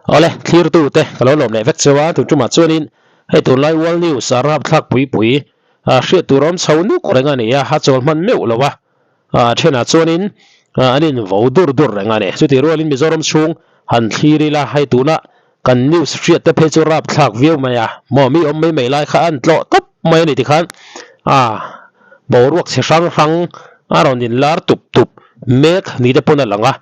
Awle, thlirtute ka lo lawm leh vek cheu a, tun tumah chuanin hei tunlai World News a rapthlak pui pui hriat tur awm chho nuk reng a ni a, a chawl hman meuh lo a, a thenah chuanin an invo dur dur reng a ni. Chutih rualin Mizoram chhung han thlir ila, hei tuna kan news hriat te phei chu rapthlak viau mai a, maw mi awm mai mai lai kha an tlawh tawp mai a ni tikhan a boruak chhe hrang hrang a rawn inlar tup tup mek ni te pawn a lang a.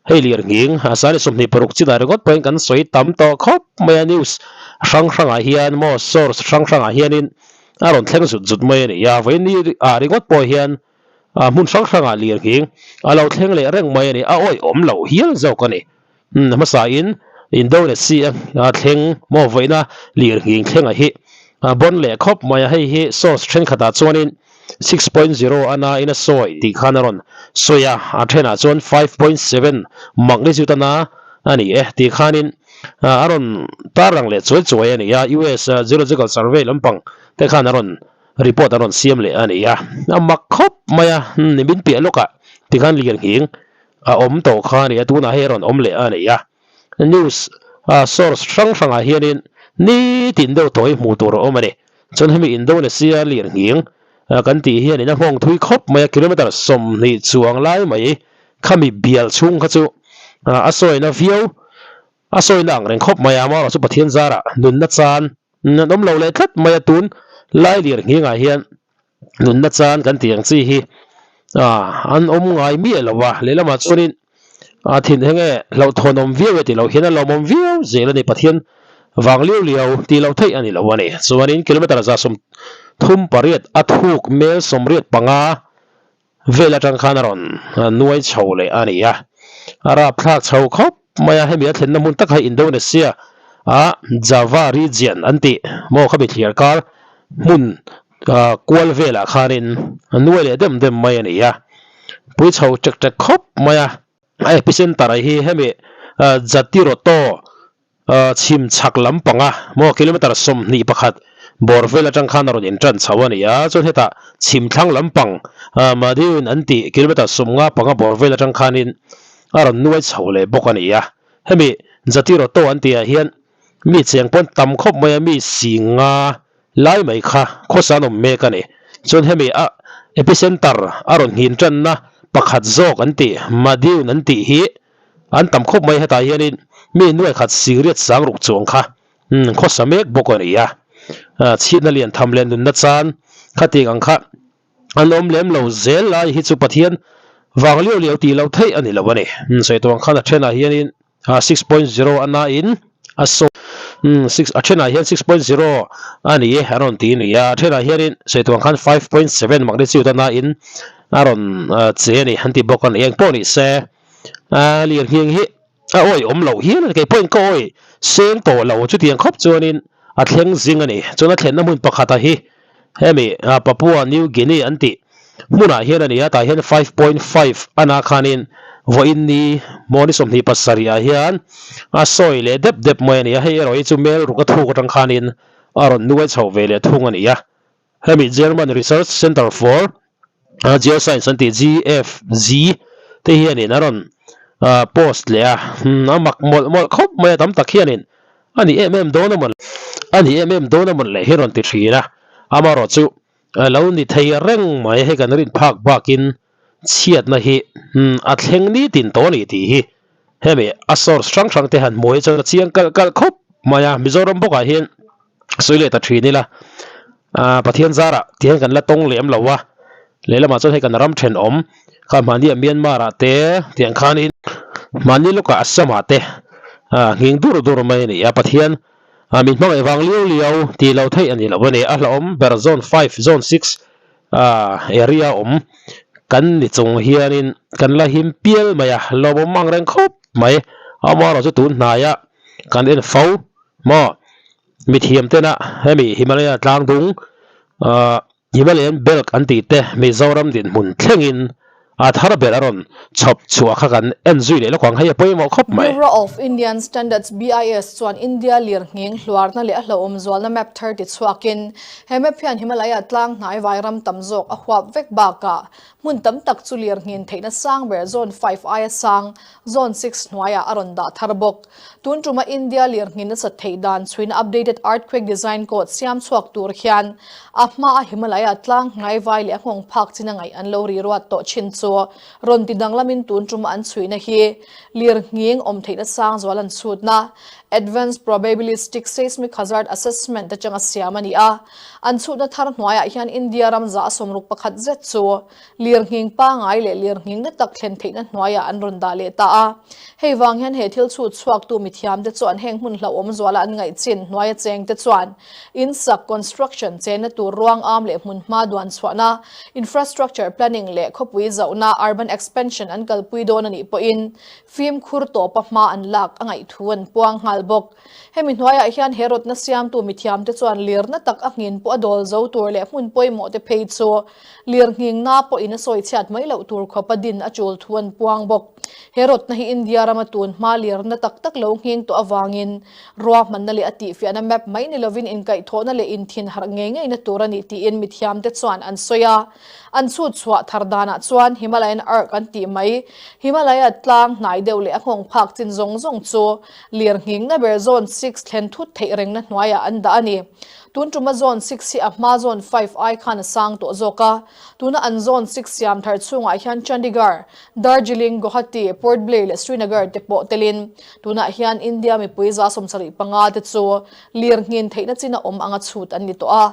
Hei lirnghing a sari 26 chinah ringawt pawhin kan sawi tam tawh khawp mai a, news hrang hrangah hian maw source hrang hrangah hianin a rawn thleng zut zut mai a ni a, vawiin ah ringawt pawh hian hmun hrang hrangah lirnghing a lo thleng leh reng mai a ni, a awihawm loh hial zawk a ni. Hmasain Indonesia a thleng maw vawiina lirnghing thlengah hi bawn leh khawp mai a, hei hi source thenkhatah chuanin 6.0 a na in a sawi tih khan a rawn sawi a, a thenah chuan 5.7 magnitude a na a ni e tih khanin a rawn tarlang leh chuai chuai a ni a, US Geological Survey lampang te khan a rawn report a rawn siam leh a ni a, a mak khawp mai a, nimin piah lawkah tikhan lianghing a awm tawh kha a ni a, tunah hei a rawn awm leh a ni a, news source hrang hrangah hianin nitin deuh tawh hi hmuh tur a awm a ni. Chuan hemi Indonesia lirnghing kan tih hianin a nghawng thui khawp mai a, kilometer 20 chuang lai mai khami bial chhung kha chu a sawina viau, a sawina ang reng khawp mai a, amaherawhchu Pathian zarah nunna chan an awm lo leh tlat mai a, tun lai lirnghingah hian nunna chan kan tih ang chi hi an awm ngai miah lo a, lehlamah chuanin a thin eng nge hlauhthawn awm viau e tih loh hian a lawmawm viau zel a ni, Pathian vang liau liau tih loh theih a ni lo a ni. Chuanin kilometer 38 a thuk mel 85 vel atang khan a rawn nuai chho leh a ni a, a rapthlak chho khawp mai a, hemi a thlenna hmun tak hi Indonesia a Java region an tih maw khami thliar kar hmun kual velah khanin a nuai leh dem dem mai a ni a, pui chho ṭek ṭek khawp mai a, a epicenter hi hemi Jatiroto chhim chhak lampanga maw kilometer 21 bawr vel atang khan a rawn intan chho a ni a, chuan hetah chhim thlang lampang Madiun an tih kilometer 55 bawr vel atang khanin a rawn nuai chho leh bawk a ni a, hemi Jatiroto an tihah hian mi cheng pawn tam khawp mai a, mi 50 lai mai kha khawsa an awm mek a ni. Chuan hemi a epicenter a rawn nghin tanna pakhat zawk an tih Madiun an tih hi an tam khawp mai hetah hianin mi nuai khat sikriat sang ruk chuang kha khawsa mek bawk a ni a. Chhiatna lian tham leh nunna chan khatiang ang kha an awm lem lo zel lai hi chu Pathian vang liau liau tih loh theih a ni lo a ni. Sawi tuang khan a thenah hianin 6.0 a nain a sawi six a thenah hian 6.0 a ni e a rawn ti a ni a, a thenah hianin sawi tuang khan 5.7 magnitude a nain a rawn che a ni an ti bawk a ni. Engpawh ni se lirnghing hi a awih awm loh hian a ni. Kei pawhin ka awih seng tawh lo chutiang khawp chuanin a thleng zing a ni. Chuan a thlenna hmun pakhata hi hemi Papua New Guinea an tih hmunah hian a ni a, tah hian 5.5 a na khanin vawiin ni maw ni 27 ah hian a sawi leh dep dep mai a ni a, hei erawh hi chu mel ruk a thuk atang khanin a rawn nuai chho ve leh thung a ni a. Hemi German Research Center for Geoscience an tih GFZ te hianin a rawn post leh a, a mak mawlh mawlh khawp mai a, tam tak hianin a ni em em dawn a mawn a ni em em dawn a mawn leh hi rawn ti thin a, amaherawh chu lo ni thei reng mai hei kan rin phak bakin chhiatna hi a thleng nitin tawh a ni tih hi hemi a source hrang hrang te han hmuh hi chuan a chiang kalh kalh khawp mai a, Mizoram bawkah hian sawi leh ta thin ila Pathian zarah tihian kan la tawng lem lo a, lehlamah chuan hei kan ram thenawm kha mahni Myanmar ah te tiang khanin mahni lawkah Assam ah te nghing dur dur mai a ni a, Pathian min hmangaih vang liau liau tih loh theih a ni lo a ni, a hlauhawm ber zone five zone six area awm kan ni chung hianin kan la him pial mai a, lawmawm ang reng khawp mai, amaherawhchu tun hnaiah kan en fo maw. Mithiam tena hemi Himalaya tlangdung Himalayan Belt an tih te Mizoram dinhmun thlengin a thar ber a rawn chhawp chhuah kha kan en zui leh lawk ang, hei a pawimawh khawp mai. Bureau of Indian Standards, BIS, chuan India lirnghing hluarna leh a hlauhawm zualna map thar ti chhuakin he map hian Himalaya tlang hnai vairam tam zawk a huap vek bakah. Hmun tam tak chu lirnghin theihna sang ber Zone 5 aia sang Zone 6 hnuaiah a rawn dah thar bawk. Tun tuma India lirnghin nasat theih dan chhuina updated earthquake design code siam chhuak tur hian a hmaa Himalaya tlang hngai vai leh a nghawng phak chin a ngaih an lo ri ruat tawh thin chu rawn ti danglamin tun tuma an chhuina hi lirnghing awm theihna sang zual an chhutna Advanced Probabilistic Seismic Hazard Assessment atanga siam a ni a. An chhutna thar hnuaiah hian India ram za 61 zet chu lirnghing pangai leh lirnghing na tak thlen theihna hnuaiah an rawn dah leh ta a. Hei vang hian he thil chhut chhuaktu mithiamte chuan heng hmun hlauhawm zuala an ngaih chin hnuaia chengte chuan in sak, construction, chenna tur ruang am leh hmun hma duan chhuahna, infrastructure planning, leh khawpui zauhna, urban expansion, an kalpui dawn a nih pawhin fimkhur tawpa hma an lak a ngaih thu an puang nghal bawk. Hemi hnuaiah hian he rawtna siamtu mithiamte chuan lirna tak a nghin pawh a dawl zo tur leh hmun pawimawh te phei chu lirnghingna pawhin a sawi chhiat mai loh tur khawp a din a tul thu an puang bawk. He rawtna hi India rama tun hma lirna tak tak lo nghing tawh avangin ruahmanna leh a tihfiahna map mai ni lovin inkaihthawhna leh inthin harh ngei ngeina tur a nih tiin mithiamte chuan an sawi a. An chhut chhuah thar danah chuan Himalayan Arc an tih mai. Himalaya tlang hnai deuh leh a nghawng phak chin zawng zawng chu lirnghingna ber Zone 6 thlen thut theih rengna hnuaiah an dah a ni. Tun tuma Zone 6 hi a hma Zone 5 ai khan a sang tawh zawk a. Tuna an Zone 6 siam thar chhungah hian Chandigarh, Darjeeling, Guwahati, Port Blair leh Srinagar te pawh telin tunah hian India mipui 75 te chu Lirnghin theihna chin a awm anga chhut an ni tawh a,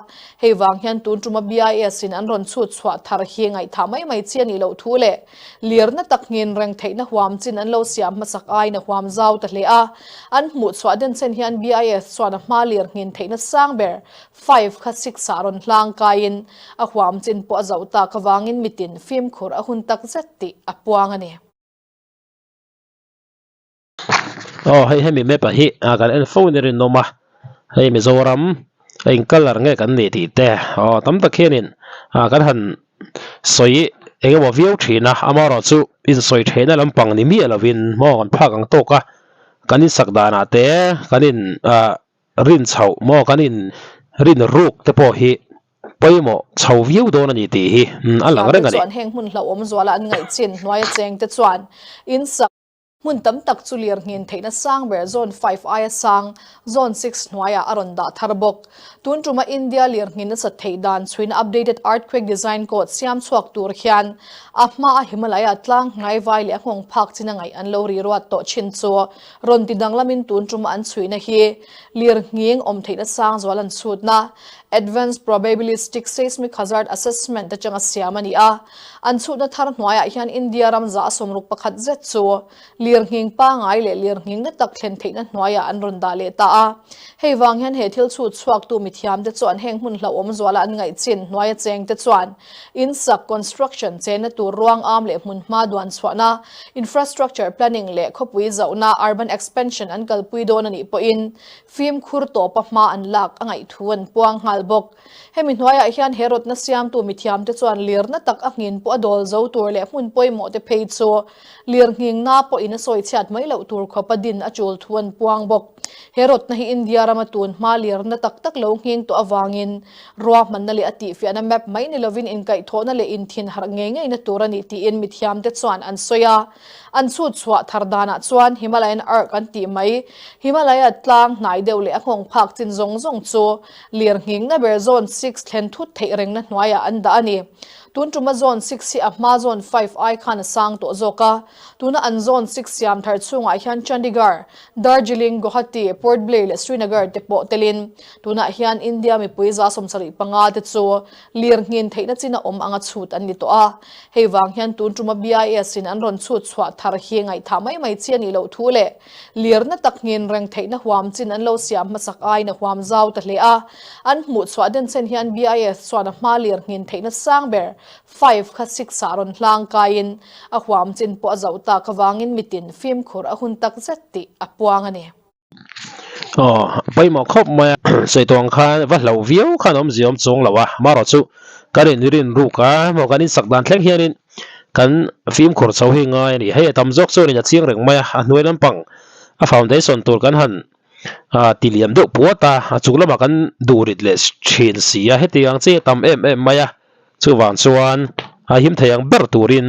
hei vang hian tun tuma BIS in an rawn chhut chhuah thar hi ngaihthah mai mai chi a nih loh thu leh lirna tak nghin reng theihna huam chin an lo siam hmasak aiin a huam zau ta hle a. An hmuh chhuah den chen hian BIS chuan a hma lirnghin theihna sang ber 5 kha 6 ah rawn hlang kaiin a huam chin pawh a zauh tak avangin mitin fimkhur a hun tak zet tih a puang a ni. Aw hei hemi map ah hi ah kan en fo in a rinawm a hei Mizoram a eng colour nge kan nih tih te aw tam tak hianin ah kan han sawi eng emaw viau thin a amaherawhchu insawi theihna lampang ni miah lovin maw kan phak ang tawk a kan insak danah te kan in ah rin chhoh maw kan in rin ruk te pawh hi. Pawimawh chho viau dawn a ni tih hi a lang reng a ni. Chuan heng hmun hlauhawm zuala an ngaih chin hnuaia chengte chuan in sak hmun tam tak chu lirnghin theihna sang ber Zone 5 aia sang Zone 6 hnuaiah a rawn dah thar bawk. Tun tuma India lirnghin nasat theih dan chhuina updated earthquake design code siam chhuak tur hian a hmaa Himalaya tlang hnai vai leh a nghawng phak chin a ngaih an lo ri ruat tawh thin chu rawn ti danglamin tun tuma an chhuina hi lirnghing awm theihna sang zual an chhutna Advanced Probabilistic Seismic Hazard Assessment atanga siam a ni a. An chhutna thar hnuaiah hian India ram 61 zet chu lirnghing pangai leh lirnghing na tak thlen theihna hnuaiah an rawn dah leh ta a. Hei vang hian he thil chhut chhuaktu mithiamte chuan heng hmun hlauhawm zuala an ngaih chin hnuaia chengte chuan in sak, construction, chenna tur ruang am leh hmun hma duan chhuahna, infrastructure planning, leh khawpui zauhna, urban expansion, an kalpui dawn a nih pawhin Fimkhur tawpa hma an lak a ngaih thu an puang nghal bawk. Hemi hnuaiah hian he rawtna siamtu mithiamte chuan lirna tak a nghin pawh a dawl zo tur leh hmun pawimawh te phei chu lirnghingna pawhin a sawi chhiat mai loh tur khawpa din a tul thu an puang bawk. He rawtna hi India rama tun hma lirna tak tak lo nghing tawh avangin ruahmanna leh a tihfiahna map mai ni lovin inkaihthawhna leh inthin harh ngei ngeina tur a ni tiin mithiamte chuan an sawi a. An chhut chhuah thar danah chuan Himalayan Arc an tih mai. Himalaya tlang hnai deuh leh a nghawng phak chin zawng zawng chu lirnghingna ber Zone 6 thlen thut theih rengna hnuaiah an dah a ni. Tun tuma Zone 6 hi a hma Zone 5 ai khan a sang tawh zawk a. Tuna an Zone 6 siam thar chhungah hian Chandigarh, Darjeeling, Guwahati, Port Blair leh Srinagar te pawh telin tunah hian India mipui 75 te chu Lirnghin theihna chin a awm anga chhut an ni tawh a, hei vang hian tun tuma BIS in an rawn chhut chhuah thar hi ngaihthah mai mai chi a nih loh thu leh lirna tak nghin reng theihna huam chin an lo siam hmasak aiin a huam zau ta hle a. An hmuh chhuah den chen hian BIS chuan a hma lirnghin theihna sang ber 5 kha 6 ah rawn hlang kaiin a huam chin pawh a zauh tak avangin mitin fimkhur a hun tak zet tih a puang a ni. Aw pawimawh khawp mai a sawi tawh ang khan va hlauh viau khan awmzia awm chuang lo a amaherawh chu kan in rin ruk a maw kan insak dan thleng hianin kan fimkhur chho hi ngai a ni hei a tam zawk chuanin a chiang reng mai a a hnuai lampang a foundation tur kan han ah ti liam deuh puat a a chung lamah kan duh rit leh thin si a hetiang chi a tam em em mai a chuvang chuan. A him thei ang ber turin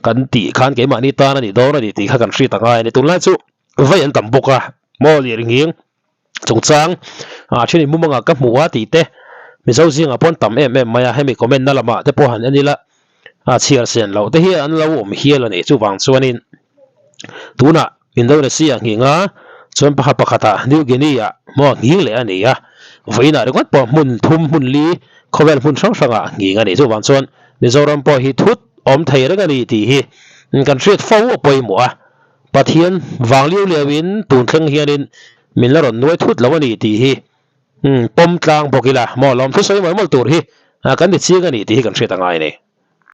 kan tih khan keimahni tan a nih dawn a ni tih kha kan hriat a ngai a ni. Tunlai chu vai an tam bawk a, maw lir nghing chungchang ah then in mumanga ka hmu a tih te Mizo zingah pawh an tam em em mai a, hemi comment na lamah te pawh han en ila a chhiar sen loh te hi an lo awm hial a ni. Chuvang chuanin tunah Indonesia nghing a, chuan pakhat pakhatah New Guinea ah maw nghing leh a ni a, vawiinah ringawt pawh hmun thum hmun li khawvel hmun hrang hrangah nghing a ni. Chuvang chuan Mizoram pawh hi thut awm thei reng a ni tih hi kan hriat fo a pawimawh a, Pathian vang liau liauin tun thleng hianin min la rawn nuai thut lo a ni tih hi pawm tlang bawk ila maw lawmthu sawi mawlh mawlh tur hi kan ni chiang a ni tih hi kan hriat a ngai a ni.